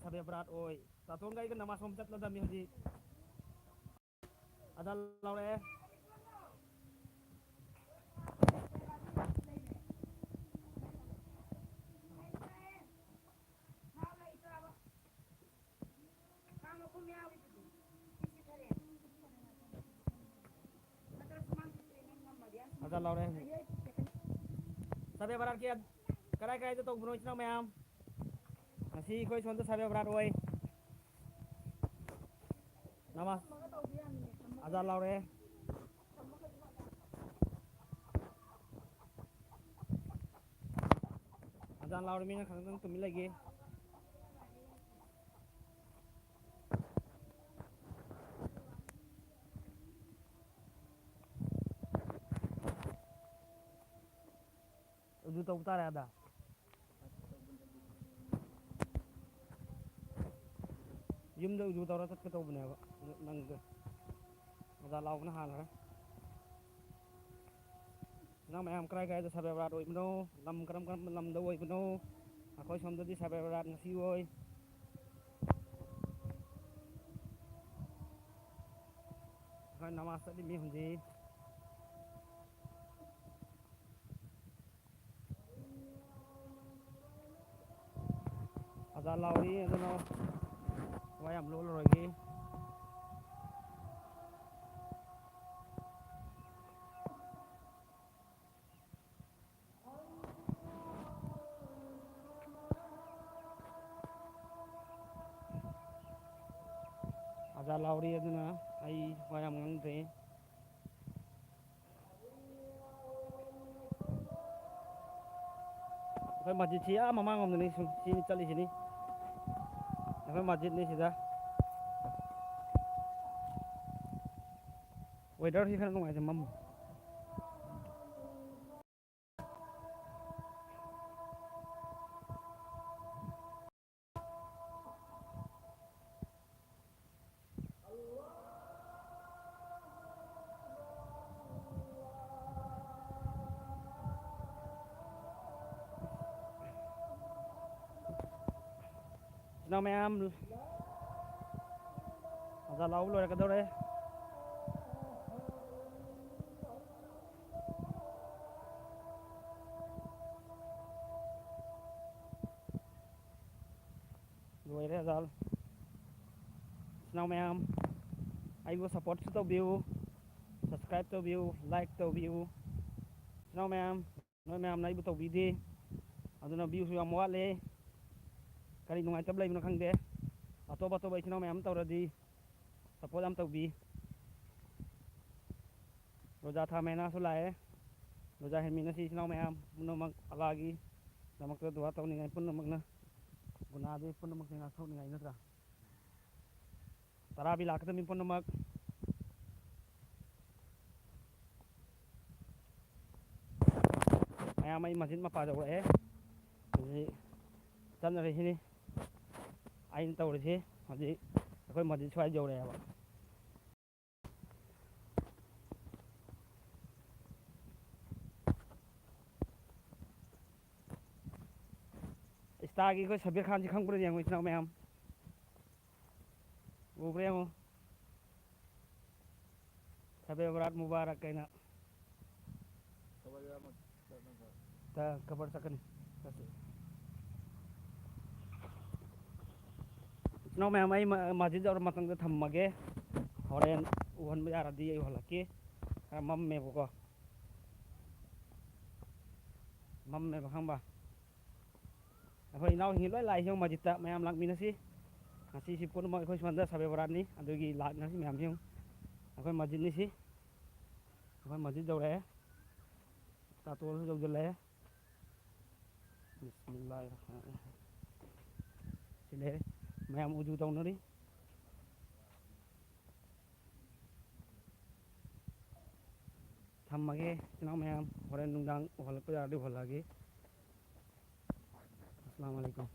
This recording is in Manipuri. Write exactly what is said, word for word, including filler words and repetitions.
ꯁꯥꯕꯦ ꯕꯔꯥꯠ ꯑꯣꯏ꯫ ꯇꯥꯇꯣꯟꯒ ꯑꯩꯒ ꯅꯃꯥꯖ ꯁꯣꯟꯕ ꯆꯠꯂꯗꯝꯃꯤ ꯍꯧꯖꯤꯛ꯫ ꯑꯖꯥꯟ ꯂꯥꯎꯔꯛꯑꯦ꯫ ꯑꯖꯥꯟ ꯂꯥꯎꯔꯦ꯫ ꯁꯥꯕꯦ ꯕꯔꯥꯠꯀꯤ ꯀꯔꯥꯏ ꯀꯔꯥꯏꯗ ꯇꯧꯕꯅꯣ, ꯏꯆꯤꯟ ꯏꯅꯥꯎ ꯃꯌꯥꯝ? ꯉꯁꯤ ꯑꯩꯈꯣꯏ ꯁꯣꯝꯗ ꯁꯥꯕꯦ ꯕꯔꯥꯠ ꯑꯣꯏ꯫ ꯅꯃꯥꯖ ꯑꯖꯥꯟ ꯂꯥꯎꯔꯦ꯫ ꯑꯖꯥꯟ ꯂꯥꯎꯔꯃꯤꯅ ꯈꯪꯗꯪ ꯇꯨꯃꯤꯟ ꯂꯩꯒꯦ꯫ ꯑꯗꯨ ꯇꯧꯕ ꯇꯥꯔꯦ ꯑꯗ꯫ ꯌꯨꯝꯗ ꯎꯖꯨ ꯇꯧꯔ ꯆꯠꯀꯦ ꯇꯧꯕꯅꯦꯕ, ꯑꯗꯨ ꯅꯪꯗ꯭ꯔꯦ꯫ ꯑꯣꯖꯥ ꯂꯥꯎꯕꯅ ꯍꯥꯟꯈ꯭ꯔꯦ꯫ ꯅꯪ ꯃꯌꯥꯝ ꯀꯔꯥꯏ ꯀꯔꯥꯏꯗ ꯁꯥꯕꯦ ꯕꯔꯥꯠ ꯑꯣꯏꯕꯅꯣ? ꯂꯝ ꯀꯔꯝ ꯀꯔꯝꯕ ꯂꯝꯗ ꯑꯣꯏꯕꯅꯣ? ꯑꯩꯈꯣꯏ ꯁꯣꯝꯗꯗꯤ ꯁꯥꯕꯦ ꯕꯔꯥꯠ ꯉꯁꯤ ꯑꯣꯏ꯫ ꯑꯩꯈꯣꯏ ꯅꯃꯥꯖ ꯆꯠꯂꯤꯃꯤ ꯍꯧꯖꯤꯛ꯫ ꯑꯖꯥꯟ ꯂꯥꯎꯔꯤ, ꯑꯗꯨꯅ ꯋꯥ ꯌꯥꯝ ꯂꯣꯜꯂꯔꯣꯏꯒꯦ꯫ ꯑꯖꯥꯟ ꯂꯥꯎꯔꯤ, ꯑꯗꯨꯅ ꯑꯩ ꯋꯥ ꯌꯥꯝ ꯉꯥꯡꯗ꯭ꯔꯦ꯫ ꯑꯩꯈꯣꯏ ꯃꯁꯖꯤꯠꯁꯤ ꯑꯥ ꯃꯃꯥꯡꯂꯣꯝꯗꯅꯤ ꯁꯨꯝ ꯁꯤ ꯆꯠꯂꯤꯁꯤꯅꯤ꯫ ꯑꯩꯈꯣꯏ ꯃꯁꯖꯤꯠꯅꯤ ꯁꯤꯗ꯫ Weatherꯁꯤ ꯈꯔ ꯅꯨꯡꯉꯥꯏꯇꯦ, ꯃꯝ꯫ ꯏꯆꯤꯟ ꯏꯅꯥꯎ ꯃꯌꯥꯝ, ꯑꯖꯥ ꯂꯥꯎꯕ ꯂꯣꯏꯔꯛꯀꯗꯧꯔꯦ꯫ ꯂꯣꯏꯔꯦ ꯑꯖꯥ꯫ ꯏꯆꯤꯟ ꯏꯅꯥꯎ ꯃꯌꯥꯝ, ꯑꯩꯕꯨ supportꯁꯨ ꯇꯧꯕꯤꯌꯨ, subscribe ꯇꯧꯕꯤꯌꯨ, like ꯇꯧꯕꯤꯌꯨ꯫ ꯏꯆꯤꯟ ꯏꯅꯥꯎ ꯃꯌꯥꯝ, ꯅꯣꯏ ꯃꯌꯥꯝꯅ ꯑꯩꯕꯨ ꯇꯧꯕꯤꯗꯦ, ꯑꯗꯨꯅ viewꯁꯨ ꯌꯥꯝ ꯋꯥꯠꯂꯦ꯫ ꯀꯔꯤ ꯅꯨꯡꯉꯥꯏꯇꯕ ꯂꯩꯕꯅꯣ ꯈꯪꯗꯦ꯫ ꯑꯇꯣꯞ ꯑꯇꯣꯞꯄ ꯏꯆꯤꯟ ꯏꯅꯥꯎ ꯃꯌꯥꯝ ꯇꯧꯔꯗꯤ support ꯌꯥꯝ ꯇꯧꯕꯤ꯫ ꯔꯣꯖꯥ ꯊꯥ ꯃꯌꯥꯅꯥꯁꯨ ꯂꯥꯛꯑꯦ꯫ ꯔꯣꯖꯥ ꯍꯦꯟꯃꯤꯟꯅꯁꯤ ꯏꯆꯤꯟ ꯏꯅꯥꯎ ꯃꯌꯥꯝ ꯄꯨꯝꯅꯃꯛ ꯑꯜꯂꯥꯒꯤꯗꯃꯛꯇ ꯗꯨꯋꯥ ꯇꯧꯅꯤꯡꯉꯥꯏ ꯄꯨꯝꯅꯃꯛꯅ꯫ ꯒꯨꯅꯥꯗꯤ ꯄꯨꯝꯅꯃꯛꯇꯤ ꯉꯥꯛꯊꯣꯛꯅꯤꯡꯉꯥꯏ ꯅꯠꯇ꯭ꯔꯥ? ꯇꯔꯥꯕꯤ ꯂꯥꯛꯀꯗꯕ ꯃꯤ ꯄꯨꯝꯅꯃꯛ꯫ ꯃꯌꯥꯝ ꯑꯩ ꯃꯁꯖꯤꯗ ꯃꯄꯥ ꯌꯧꯔꯛꯑꯦ꯫ ꯍꯧꯖꯤꯛ ꯆꯠꯅꯔꯤꯁꯤꯅꯤ ꯑꯩꯅ ꯇꯧꯔꯤꯁꯤ꯫ ꯍꯧꯖꯤꯛ ꯑꯩꯈꯣꯏ ꯃꯁꯖꯤꯗ ꯁ꯭ꯋꯥꯏꯗ ꯌꯧꯔꯛꯑꯦꯕ꯫ ꯏꯁꯇꯥꯒꯤ ꯑꯩꯈꯣꯏ ꯁꯕꯤꯔ ꯈꯥꯟꯁꯤ ꯈꯪꯕ꯭ꯔꯥ ꯌꯦꯡꯉꯣ ꯏꯆꯤꯟ ꯏꯅꯥꯎ ꯃꯌꯥꯝ꯫ ꯎꯕ꯭ꯔꯥ ꯌꯦꯡꯉꯣ꯫ ꯁꯕꯦ ꯕꯔꯥꯠ ꯃꯨꯕꯥꯔꯛ ꯀꯩꯅ꯫ ꯀꯕꯔ ꯆꯠꯀꯅꯤ꯫ ꯆꯠꯁꯤ꯫ ꯏꯆꯤꯟ ꯏꯅꯥꯎ ꯃꯌꯥꯝ, ꯑꯩ ꯃ-, ꯃꯁꯖꯤꯗ ꯌꯧꯔ ꯃꯇꯨꯡꯗ ꯊꯝꯃꯒꯦ꯫ ꯍꯣꯔꯦꯟ ꯎꯍꯟꯕ ꯌꯥꯔꯗꯤ ꯑꯩ ꯎꯍꯜꯂꯛꯀꯦ꯫ ꯈꯔ ꯃꯝꯃꯦꯕꯀꯣ꯫ ꯃꯝꯃꯦꯕ ꯈꯪꯕ꯫ ꯑꯩꯈꯣꯏ ꯏꯅꯥꯎꯁꯤꯡꯁꯤ ꯂꯣꯏ ꯂꯥꯛꯏ ꯌꯦꯡꯉꯨ ꯃꯁꯖꯤꯠꯇ꯫ ꯃꯌꯥꯝ ꯂꯥꯛꯃꯤꯟꯅꯁꯤ꯫ ꯉꯁꯤꯁꯤ ꯄꯨꯝꯅꯃꯛ ꯑꯩꯈꯣꯏ ꯁꯣꯝꯗ ꯁꯕꯦ ꯕꯔꯥꯠꯅꯤ꯫ ꯑꯗꯨꯒꯤ ꯂꯥꯛꯅꯔꯁꯤ ꯃꯌꯥꯝꯁꯤ ꯌꯦꯡꯉꯨ꯫ ꯑꯩꯈꯣꯏ ꯃꯁꯖꯤꯠꯅꯤ ꯁꯤ꯫ ꯑꯩꯈꯣꯏ ꯃꯁꯖꯤꯠ ꯌꯧꯔꯛꯑꯦ꯫ ꯇꯥꯇꯣꯟꯁꯨ ꯌꯧꯁꯤꯜꯂꯛꯑꯦ꯫ ꯕꯤꯁꯃꯤꯜꯂꯥꯍꯤꯔ ꯔꯍꯃꯥꯅꯤꯔ ꯔꯍꯤꯝ꯫ ꯁꯤ ꯂꯩꯔꯦ꯫ ꯃꯌꯥꯝ ꯎꯖꯨ ꯇꯧꯅꯔꯤ꯫ ꯊꯝꯃꯒꯦ ꯏꯆꯤꯟ ꯏꯅꯥꯎ ꯃꯌꯥꯝ, ꯍꯣꯔꯦꯟ ꯅꯨꯡꯗꯥꯡ ꯎꯍꯜꯂꯛꯄ ꯌꯥꯔꯗꯤ ꯎꯍꯜꯂꯛꯑꯒꯦ꯫ ꯑꯁꯂꯥꯃꯨ ꯑꯂꯩꯀꯨꯝ꯫